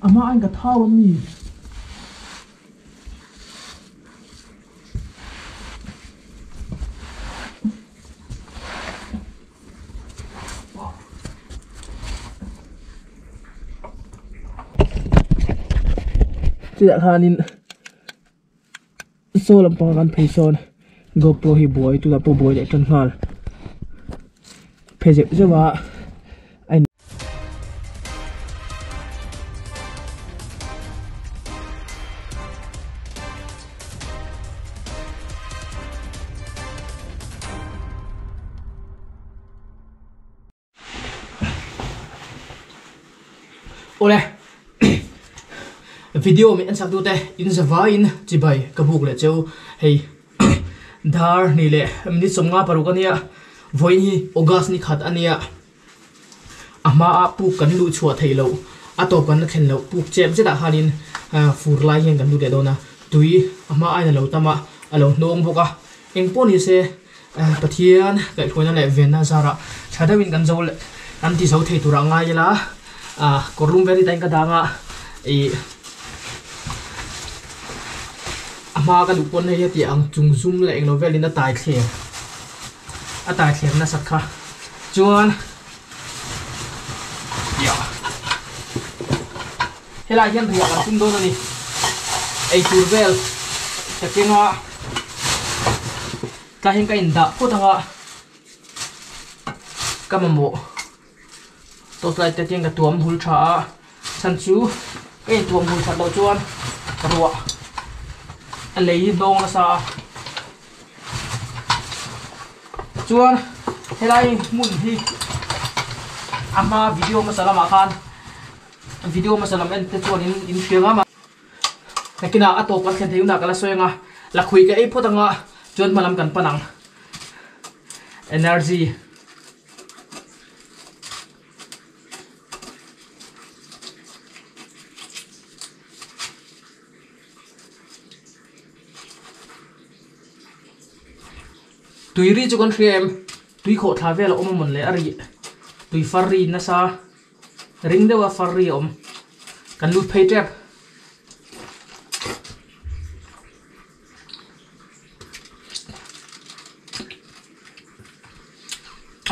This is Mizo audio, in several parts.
Ama an ka thau ami. Chutah khanin saw lampang kan phei sawn GoPro hi buai tunah pawh buai leh tan nghal phe zeuh zeuh a. Awle video min en sak tute in zavaiin chibai ka buk leh cheu hei dar hnih leh minute sawmnga paruk ania vawiin hi August ni khat ania a hmaa puk kan luh chhuah theih loh a tawp kan la thlen loh puk chep zetah khanin fur lai hian kan lut leh dawn a tui a hma aiin a lo tam a a lo hnawng bawk a engpawh ni se Pathian kaihhruaina leh venna zarah tha deuhin kan zo leh kan ti zo thei turah ngai ila kawr lum vel hi tain ka dang a ih a hma ka duh pawn hei heti ang chung zum leh englo velin a tai thler. A tai thler nasat kha chuan helai hian riah kan tum dawn a ni eitur vel ka keng a tlai hian ka indah phawt ang a ka mamawh torchlight te hian ka tuam hul tha a chhan chu ka intuam hul that loh chuan ruah a lei dawng nasa a. Chuan helai hmun hi a hma video hmasa lamah khan video hmasa lam en te chuan in in hria ngam a nakinah a tawp kan thlen theih hunah ka la sawi ang a lakhuih ka ei phawt ang a chuan hma lam kan pan ang energy. Tui ri chu kan hria em? Tui khawh thla vel a awm a mawn le a ri tui far ri nasa ring deuh a far ri a awm kan lut phei tep.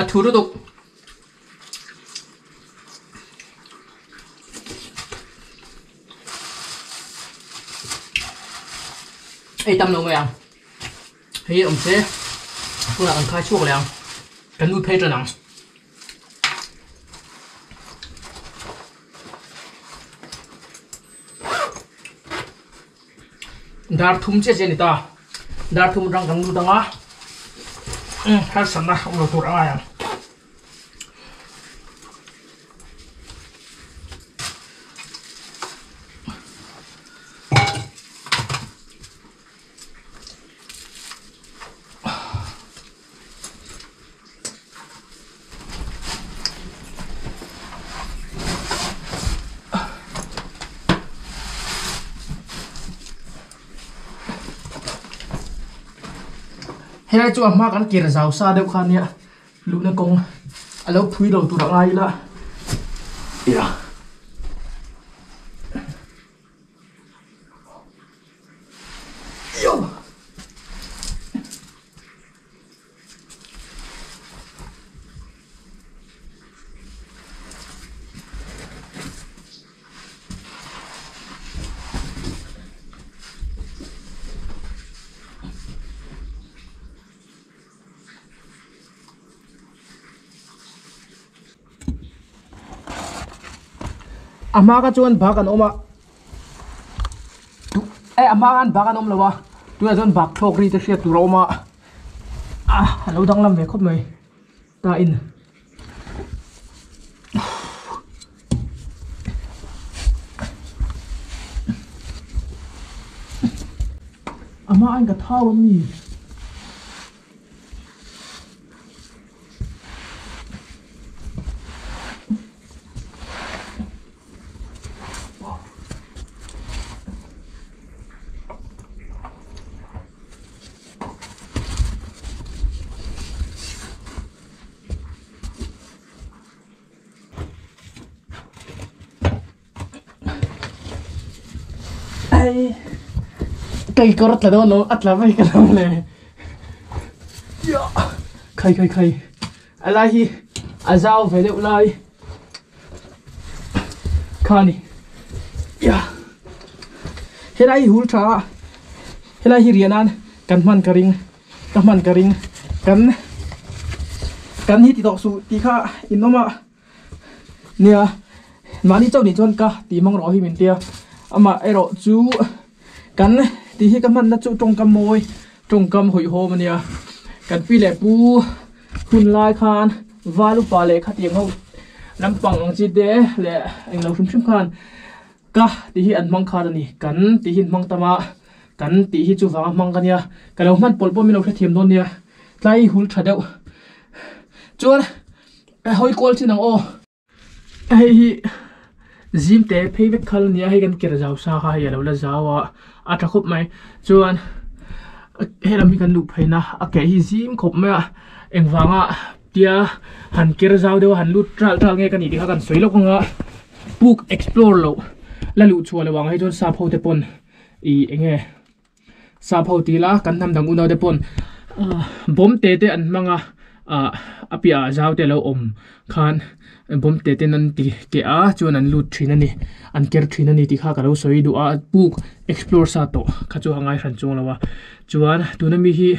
A thu lutuk. Ei tam lo mai ang hei awm se tunah kan khai chhuak leh ang kan lut phei tan ang. Dar thum chiah chiah a ni ta dar thum atang kan lut ang a harsatna awm lo tur a ngai ang. Helai chu a hma kan kir zau sa deuh kha nia luhna kawng a lo phui lo tur a ngai ila ia. A hma kha chuan bak an awm a eh a hma khan bak an awm lo a tunah chuan bak thlawk ri te hriat tur a awm a a lo danglam ve khawp mai ta in. A hma in ka thau a mi. Ai kei kawr a tla dawn lo a tla mai ka lo le khai khai khai a lai hi a zau ve deuh lai kha a ni helai hi hul tha a helai hi riah nan kan hman ka ring ka hman ka ring kan kan hi ti tawh suh tih kha in awm a. Nia, mahni chauh nih chuan ka tih hmang rawh hi min tia. Amah erawh chu kan tih hi ka hmanna chu tawngkam mawi, tawngkam hawihhawm a nia. Kan pi leh pu hun lai khan val upa leh khatiang ho lampang ang chi te leh englo hrim hrim khan ka tih hi an hmang khan a ni. Kan tih hi an hmang tam a, kan tih hi chuvanga hmang ka nia. Ka lo hman pawlh pawh min lo hrethiam dawn nia. Tlai hul tha deuh chuan. A hawi kual chin ang aw. Hei hi zim te phei vek khal ania hei kan ker zau sa kha hei alo la zau a a tha khawp mai chuan helam hi kan luh phei na a keh hi zim khawp mai a engvanga tia han ker zau deuh a han lut ral ral nge ka nih tih kha kan sawi lawk ang a puk explore loh la luh chhuah loh ang hei chuan sap ho te pawn ih enge. Sap ho ti ila kan hnam dang unau te pawn bawm te te an hmang a ah a piah ah zau te alo awm khan bawm te ten an ti keh a chuan an lut thin a ni an ker thin a ni tih kha ka lo sawi duh a puk explore sa tawh kha chu a ngai hran chuang lo a chuan tuna mi hi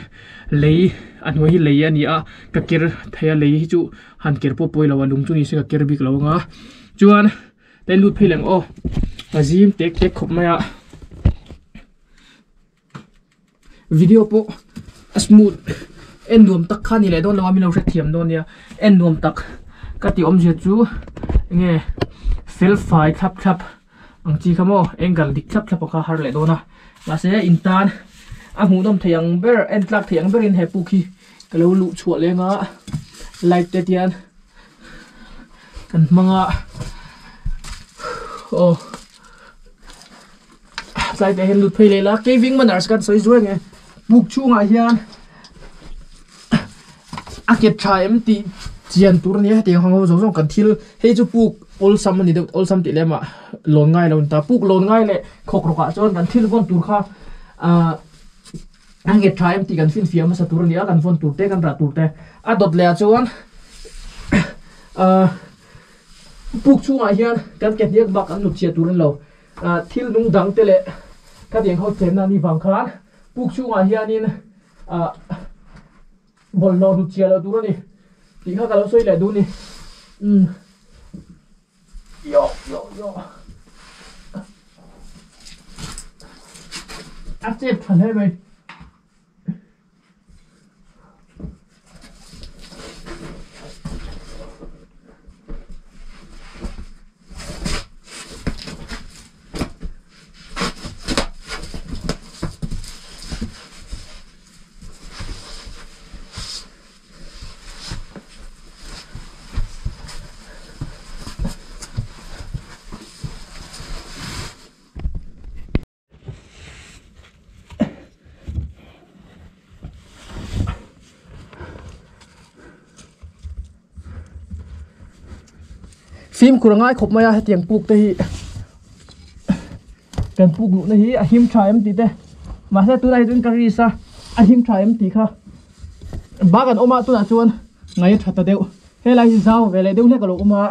lei a hnuai hi lei a ni a ka ker thei a lei hi chu han ker pawh pawi lo a lung chu ni se ka ker bik lo ang a chuan. Te lut phei leng aw a zim tek tek khawp mai a video pawh a smooth en nuam tak kha ni leh dawn lo a min lo hrethiam dawn nia en nuam tak ka tih awmzia chu enge fel fai thlap thlap ang chi kha maw angle dik thlap thlap ang kha har leh dawn a mahse in tan a hmuhnawm thei ang ber en tlak thei ang berin he puk hi ka lo luh chhuah leng a light te tian. Kan hmang a aw tlai te hian lut phei leh la caving manners kan sawi zuai nge buk chhungah hian a nghet tha em tih chian tur a nia hetiang ho zawng zawng kan thil hei chu puk awlsam a ni deuh awlsam tih lem ah lawn ngai lo a ni ta puk lawn ngai leh khawk rawk ah chuan kan thil vawn tur kha ahh. A nghet tha em tih kan finfiah hmasa tur a ni a, kan vawn tur te, kan rah tur te a dawt leh ah chuan ahh puk chhungah hian kan ke hniak bak an hnut chhiah tur a ni lo. Ahh thil nung dang te leh khatiang ho chenna a nih vang khan puk chhungah hianin ahh bawlhhlawh hnut chhiah loh tur a ni tih kha ka lo sawi leh duh a ni. Umm. Yo yo yo. A chep tha hle mai. Fimkhur a ngai khawp mai a hetiang puk te hi kan puk luhna hi a him tha em tih te mahse tunah hi chuan ka risk a a him tha em tih kha bag an awm a tunah chuan ngaih a tha ta deuh helai hi zau ve leh deuh hlek a lo awm a.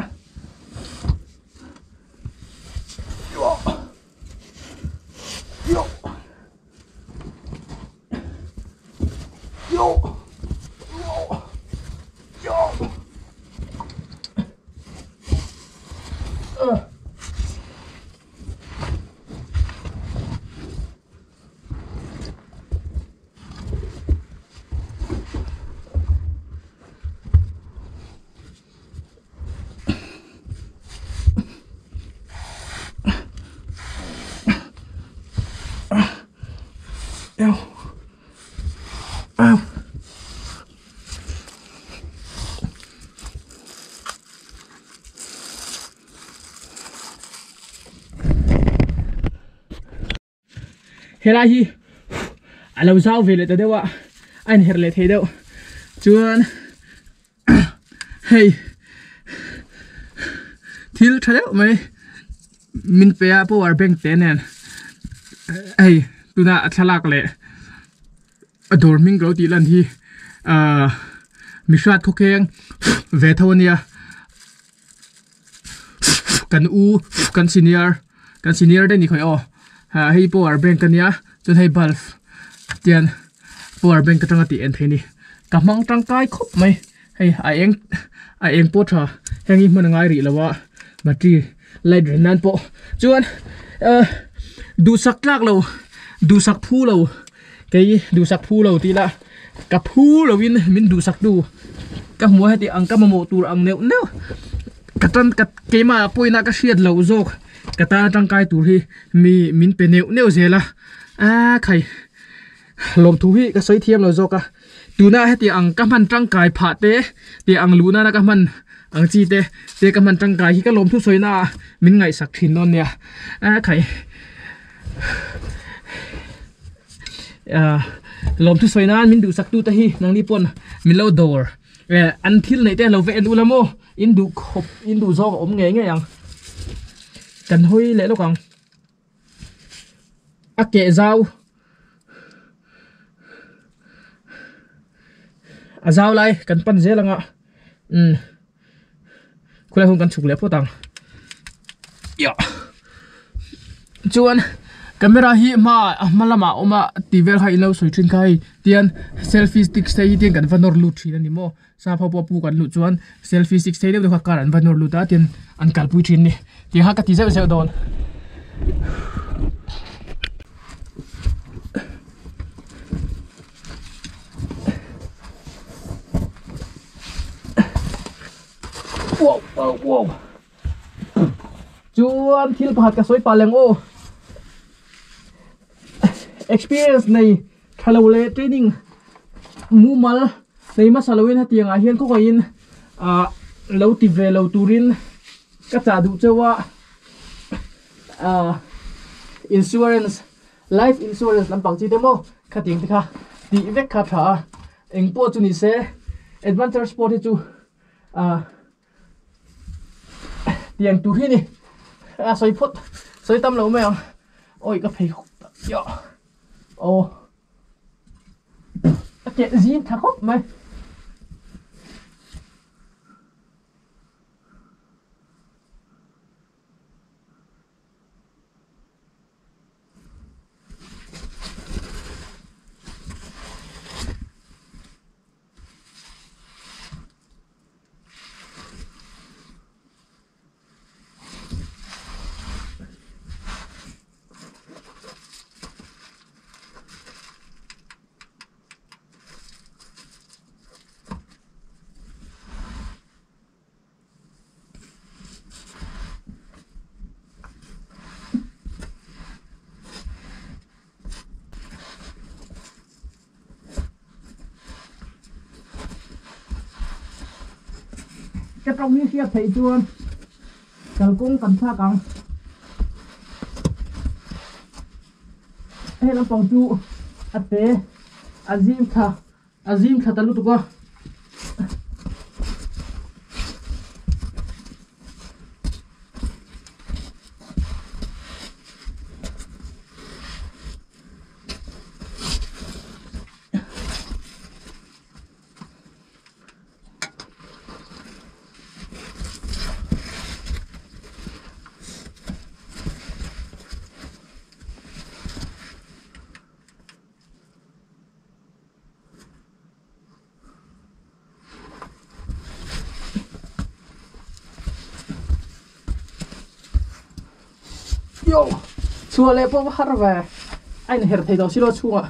Helai hi a lo zau ve leh ta deuh a a inherh leh thei deuh chuan hei thil tha deuh mai min pe a power bank te nen. Hei tuna thlalak leh a dawr hming ka lo tih lan hi ahh mihriat khawkheng ve tho ania kan u kan senior kan senior te ni khawi aw ah hei power bank ania chuan hei bulb tian power bank atanga tih en theih a ni ka hmang tangkai khawp mai hei a eng a eng pawh tha heng hi hman a ngai rih lo a battery light ren nan pawh chuan ah duhsak tlak lo duhsak phu lo kei duhsak phu lo tih lah ka phu lo in min duhsak tu ka hmu a heti ang ka mamawh tur ang neuh neuh ka tan ka keimah ah pawhin a ka hriat loh zawk ka tan a tangkai tur hi mi min pe neuh neuh zel a ah khai lawmthu hi ka sawi thiam lo zawk a tuna heti ang ka hman tangkai phah te tih ang luh nana ka hman ang chi te te ka hman tangkai hi ka lawmthu sawi na ah min ngaihsak thin dawn nia ah khai ah lawmthu sawi nan min duhsak tu te hi nangni pawn min lo dawr eh an thil neih te lo va en ula maw in duh khawp in duh zawk a awm ngei ngei ang kan hawi leh lawk ang. A keh zau a zau lai kan pan zel anga umm khulai hun kan chhuk leh phawt ang yah chuan camera hi hma a hma lamah a awm a tih vel kha in lo sawi thin kha hei tian selfie stick te hi tian kan va nawr lut thin a ni maw sap ho pawh pu kan luh chuan selfie stick sei deuh deuh kha car an va nawr lut a tin an kalpui thin a ni tih kha ka ti zeuh zeuh dawn. Wow wow wow chuan thil pakhat ka sawi pah leng aw experience nei tha lo leh training mumal nei hmasa loin hetiang ah hian khawngaihin ah lo ti ve lo turin ka chah duh chauh a ah insurance life insurance lampang chi te maw khatiang te kha tih vek kha a tha a engpawh chu ni se adventure sport hi chu ah. Tiang tur hi ni a sawi phawt sawi tam lo mai ang awi ka phei khawk tak chiah aw a keh zim tha khawp mai. Ka tawng hi hriat theih chuan kalkawng kan thlak ang. Hei lampang chu a te a zim thla a zim thla ta lutuk a. Yo chhuah leh pawh va har ve a inher thei tawh silo chhungah.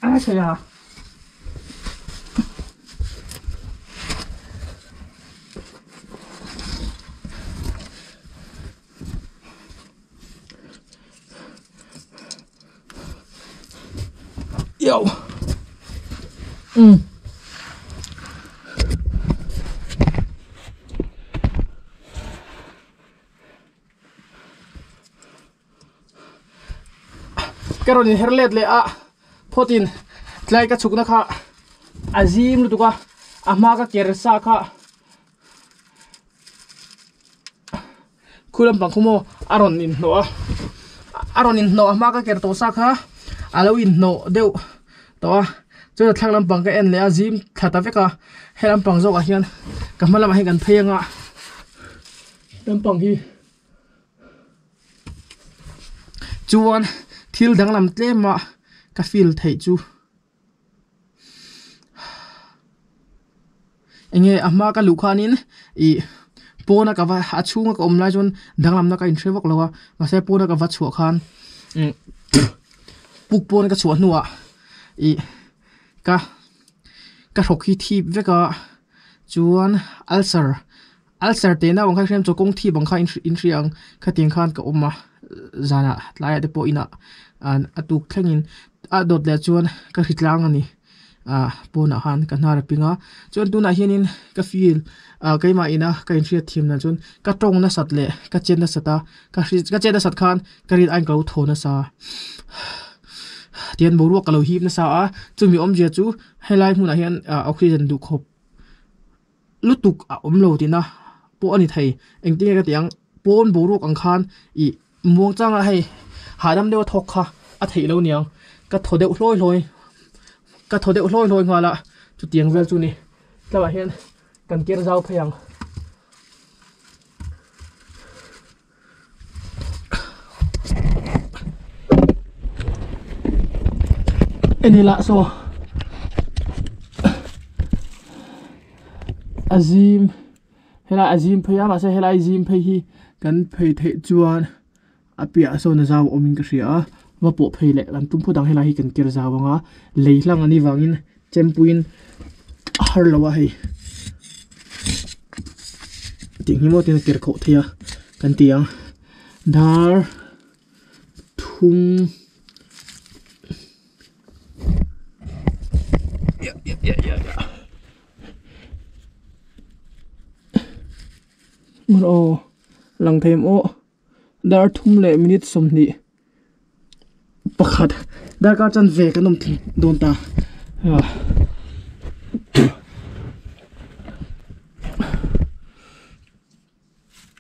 A thei a. Yo. Ka rawn inher let leh a phawtin Tlai ka chhukna kha a zim lutuk a, a hma ka ker sa kha khu lampang khu maw a rawn inhnawh a, a rawn inhnawh a hma ka ker tawh sa kha a lo inhnawh deuh tawh a, chuan a thlang lampang ka en leh a zim thla ta vek a, he lampang zawkah hian ka hma lamah hian kan phei anga lampang hi. Chuan thil danglam tlem a ka feel theih chu enge a hma ka luh khanin ih pawn a ka va a chhunga ka awm lai chuan danglamna ka inhre vak lo a mahse pawn a ka va chhuah khan umm puk pawn ka chhuah hnuah ih ka ka hrawk hi thip vek a chuan ulcer. Ulcer tehna ang kha hriam chaw kawng thip ang kha in hria ang khatiang khan ka awm a zanah tlaiah te pawh inah a tuk thlengin a dawt leh chuan ka hri tlang a ni ah pawnah khan ka hnar a ping a chuan tunah hianin ka feel ah keimah ina ka inhriat thiam dan chuan ka tawng nasat leh ka chet nasat a ka hri ka chet nasat khan ka rin aiin ka lo thaw nasa tihian boruak ka lo hip nasa a chumi awmzia chu helai hmunah hian ah oxygen duhkhawp. Lutuk a awm lo tihna pawh a ni thei. Engtin nge ka tih ang, pawn boruak ang khan ih muang changa hei hahdam deuha thawk kha a theih lo niang. Ka thaw deuh hlawi hlawi, ka thaw deuh hlawi hlawi nghal a, chutiang vel chu ni. Tlangah hian kan ker zau phei ang. Enila saw a zim helai a zim phei a mahse helai zim phei hi kan phei theih chuan a piah sawn a zau awmin ka hria a va pawh phei leh kan tum phawt ang helai hi kan ker zau ang a lei hlang anih vangin chempuiin a har lo a hei tih hi maw tin a ker khawh thei a kan ti ang dar thum aw lang thei em aw. Dar thum leh minute 20 pakhat darkar chan ve kan awm thei dawn ta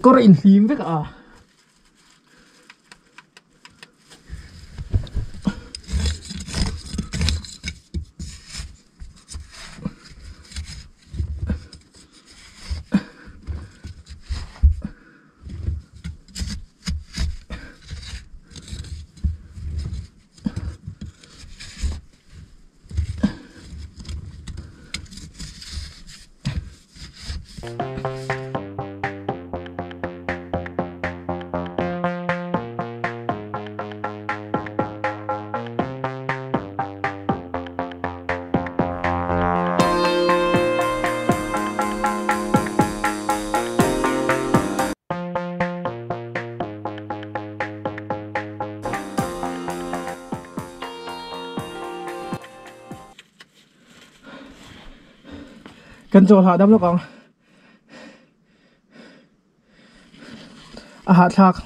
kawr a inhlim vek a. Kan chawl hahdam lawk ang a hahthlak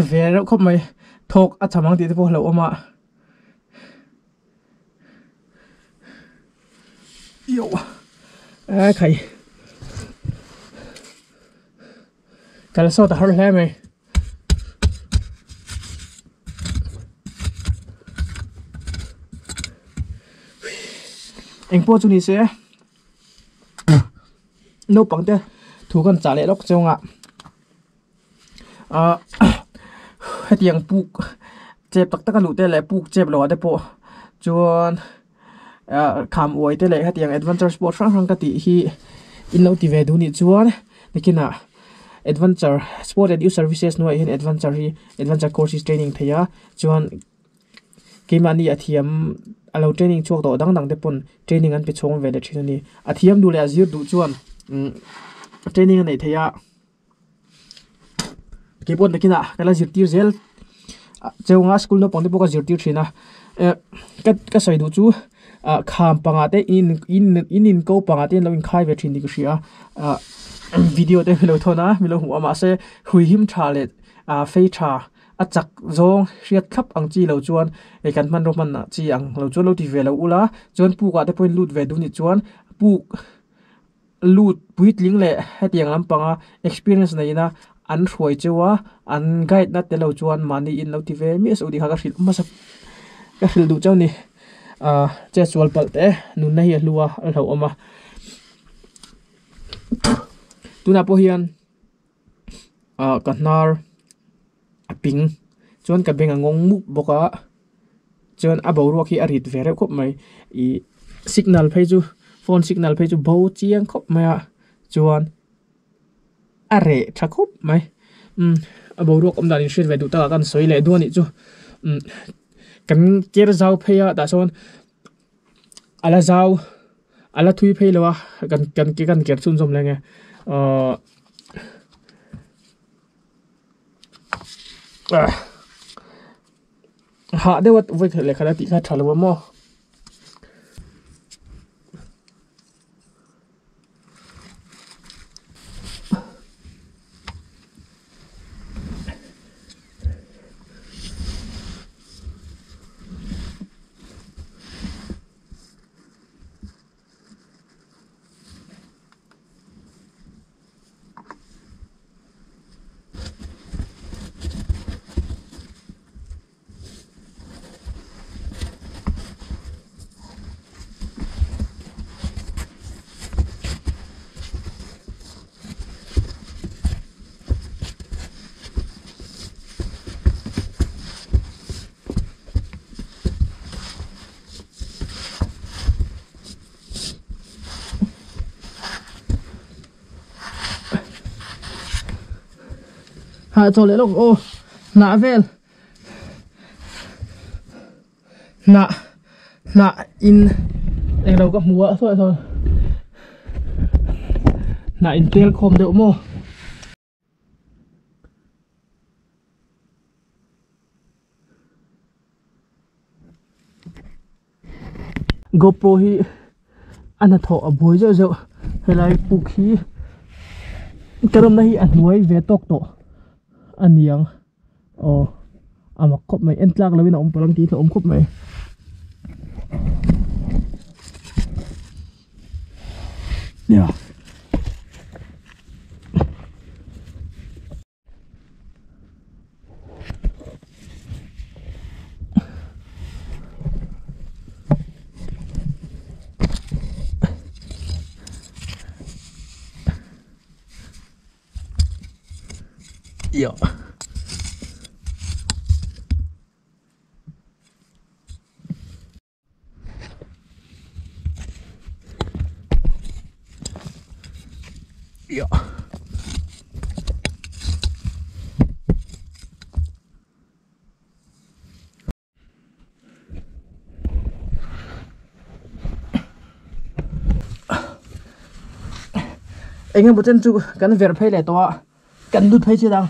ve reuh khawp mai thawk a cham ang tih te pawh a lo awm a. Yo a khai kal sawt a har hle mai engpawh chu ni se naupang te thu kan chah leh lawk chunga ah hetiang puk chep tak tak a luh te leh puk chep loh ah te pawh chuan ah kham uai te leh hetiang adventure sport hrang hrang ka tih hi in lo ti ve duh nih chuan nikinah adventure sport and youth services hnuaiah hian adventure hi adventure course hi training thei a chuan keimahni a thiam a lo training chhuak tawh dang dang te pawn training an pe chhawng ve leh thin a ni a thiam duh leh a zir duh chuan umm training a neih theih a. Keyboard nakinah ka la zirtir zel cheu anga school naupang te pawh ka zirtir thin a eh ka ka sawi duh chu ah kham pangah te in in in in ko pangah te an lo inkhai ve thin tih ka hria a ah video te milo thawn a milo hmuh a mahse hui him tha leh ah fei tha. a chak zawng hriat thlap ang chi lo chuan hei kan hmanraw hman ah chi ang lo chuan lo ti ve lo ula chuan puk ah te pawhin lut ve duh nih chuan puk lut puitling leh hetiang lampanga experience neihna an hruai cheu a an guide na te lo chuan mahni in lo ti ve miah suh tih kha ka hrilh hmasa ka hrilh duh chauh a ni ah chetsual palh te nunna hi a hlu a a hlauhawm a tunah pawh hian ah ka hnar a ping chuan ka beng a ngawng mup bawk a chuan a boruak hi a rit ve reuh khawp mai ih signal phei chu phone signal phei chu bo chiang khawp mai a chuan a reh tha khawp mai umm a boruak awm dan in hriat ve duh takah khan sawi leh duh a nih chu umm kan ker zau phei a tah sawn a la zau a la thui phei lo a kan kan kan ker chhunzawm leh nge ahh hah deuh a vawi khat leh khat a tih kha a tha lo a maw. Hah chaw leh lawk aw hnah vel hnah hnah in englo ka hmu a sawi sawn hnah in tel khawm deuh maw. GoPro hi a hnathawh a buai zeuh zeuh helai puk hi ka rawmna hi a hnuai ve tawk tawh a ni ang aw a mak khawp mai en tlak loin a awm palh ang tih hi a awm khawp mai. Ja. Eng emaw chen chu kan verh phei leh tawh a kan lut phei chiat ang.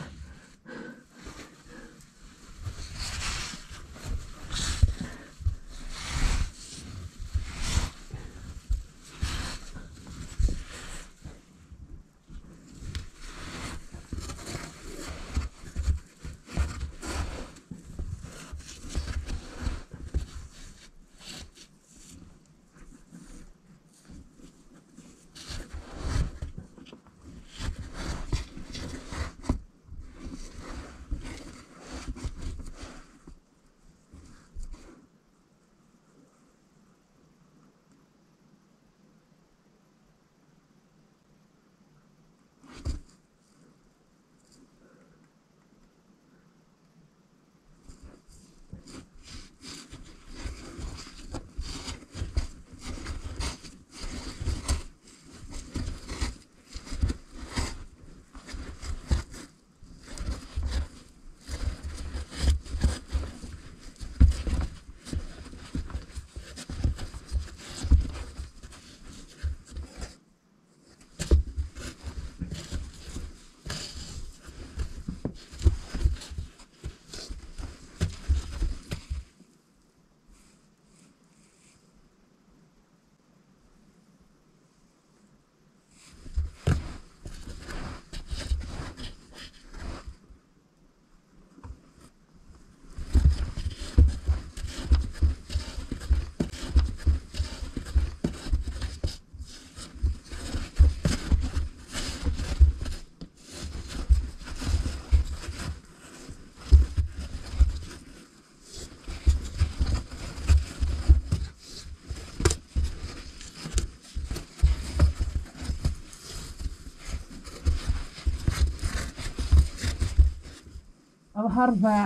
har ve.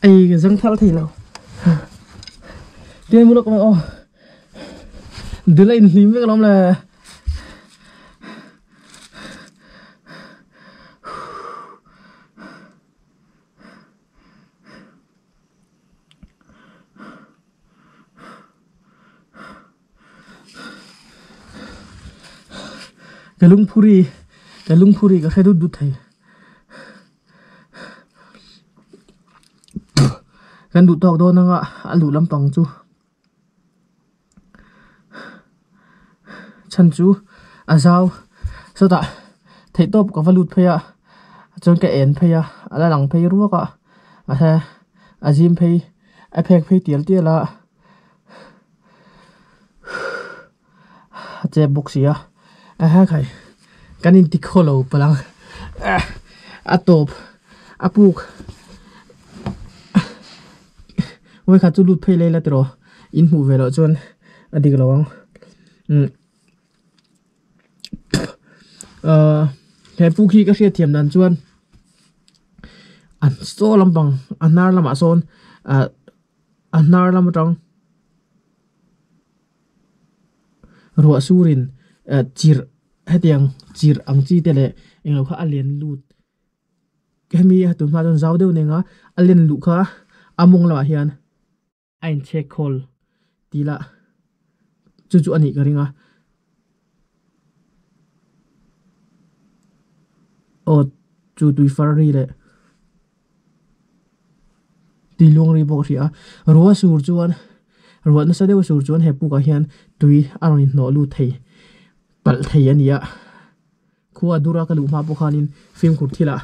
Ei ka zang thal thei lo tian mulak mai aw dil a inhlim vek alawm le. Ka lungphuri ka lungphuri ka hre dut dut thei kan duh tawk dawn anga a luh lampang chu chhan chu a zau sawtah theihtawp ka va lut phei a chuan ka en phei a a la lang phei ruak a mahse a zim phei a phek phei tial tial a a chep bawk si a a khai kan in ti khaw lo palh ang a tawp a puk vawikhat chu lut phei leh ila tiraw in hmuh ve loh chuan a dik lo ang umm ahh he puk hi ka hriat thiam dan chuan an saw lampang a hnar lamah sawn ah a hnar lam atang ruah surin eh chirh hetiang chirh ang chi te leh englo kha a len lut hemi a tunhma chuan zau deuh nen a a len luh kha a mawng lamah hian a inchhek khawl tih lah chu chu a nih ka ring a aw chu tui far ri leh. Tui luang ri bawk a hria a, ruah sur chuan ruah nasa deuh sur chuan he pukah hian tui a rawn inhnawh lut thei palh thei a ni a, khua dura ka luh hma pawh khanin fimkhur thilah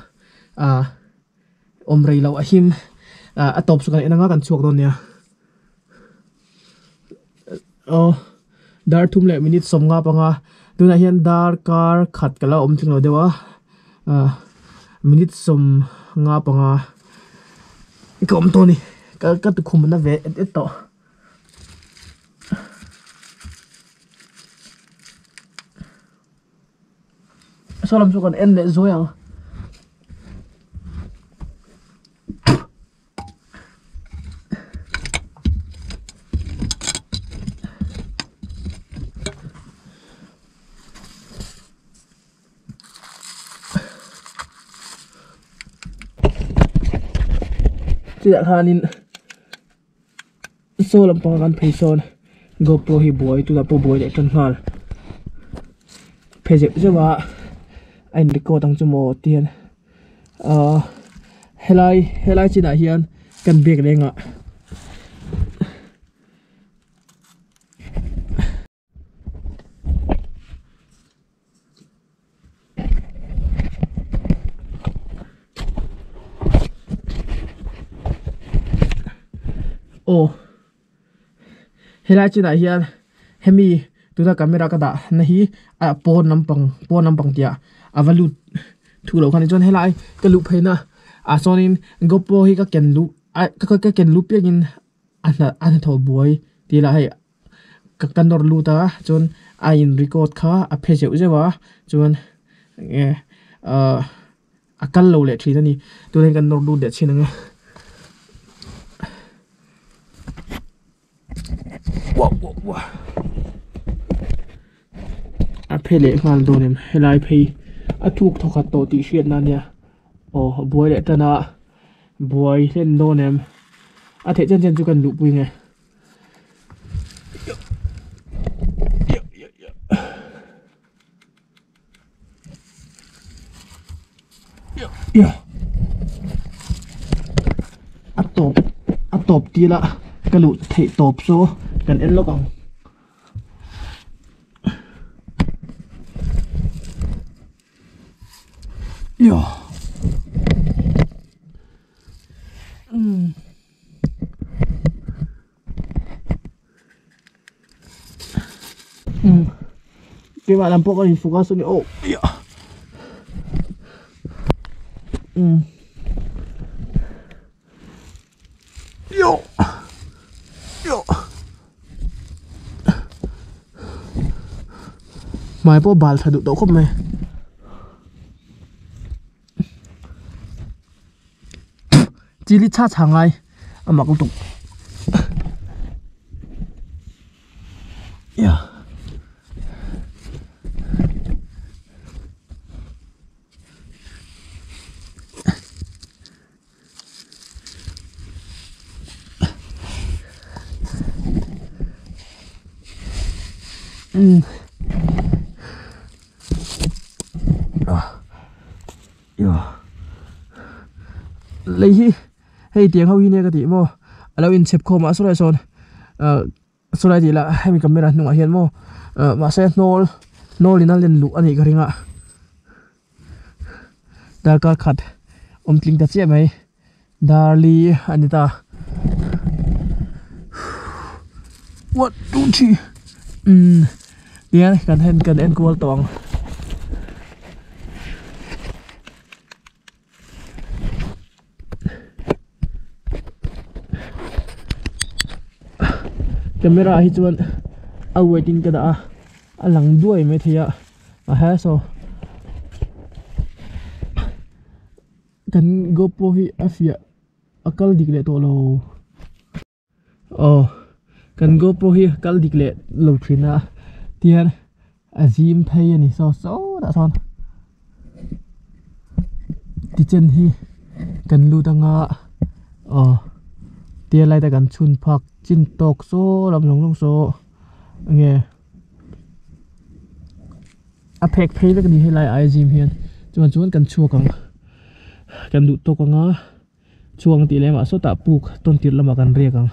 ah awm rei loh a him ah a tawp chu kan en anga kan chhuak dawn nia aw dar thum leh minute sawmnga panga tunah hian dar kar khat ka la awm tling lo deuh a ah minute sawmnga panga ka awm tawh a ni ka ka tukhum na ve et et tawh. Saw lam chu kan en leh zuai ang. Chutah khanin saw lampang kan phei sawn GoPro hi buai tunah pawh buai leh tan nghal phe zeuh zeuh a a in record ang chu maw tihian ahh helai helai chinah hian kan bag lengah. Aw helai chinah hian hemi tuna camera ka dah na hi a pawn lampang pawn lampang tih ah a va lut thu loh khan chuan helai ka luh phei na ah chuanin GoPro hi ka ken luh a ka ken luh piangin a hna a hnathawh buai tih lah hei. Ka ka nawr lut a chuan a in record kha a phe zeuh zeuh a chuan enge ahh a kal lo leh thin a ni tunah hian kan nawr lut leh chhin ang e a phe leh nghal dawn em helai phei a thuk thawkhat tawh tih hriat na ania aw buai leh tan a buai hlen dawn em a theih chen chen chu kan luhpui nge. tawp tila ka luh theih tawp chu kan en lawk ang. Keimah lam pawh ka in focus a ni oh Hmai pawh bal tha duh tawh khawp mai. Chili chha chha ngai a mak lutuk. Lei hi hei tiang ho hi nia ka tih maw a lo inchhep khawm a sawlai sawn ah sawlai tih lah hemi camera hnungah hian maw ah mahse hnawl hnawl in a len luh a nih ka ring a darkar khat awm tling ta chiah mai darli a ni ta one two three umm tihian kan hen kan en kual tawh ang. Camera ah hi chuan a weight in ka dah a a lang duai mai thei a a he saw kan GoPro hi a fiah a kal dik leh tawh lo. Aw kan GoPro hi kal dik leh lo thin a tihian a zim phei a ni saw sawtah sawn tichen hi kan lut anga aw tia light a kan chhun phak chin tawk saw lam zawng zawng saw enge a phek phei vek a ni helai ai zim hian chuan chuan kan chhuak ang kan duh tawk anga. Chuang tih leh mah sawtah puk tawn tirh lamah kan riak ang.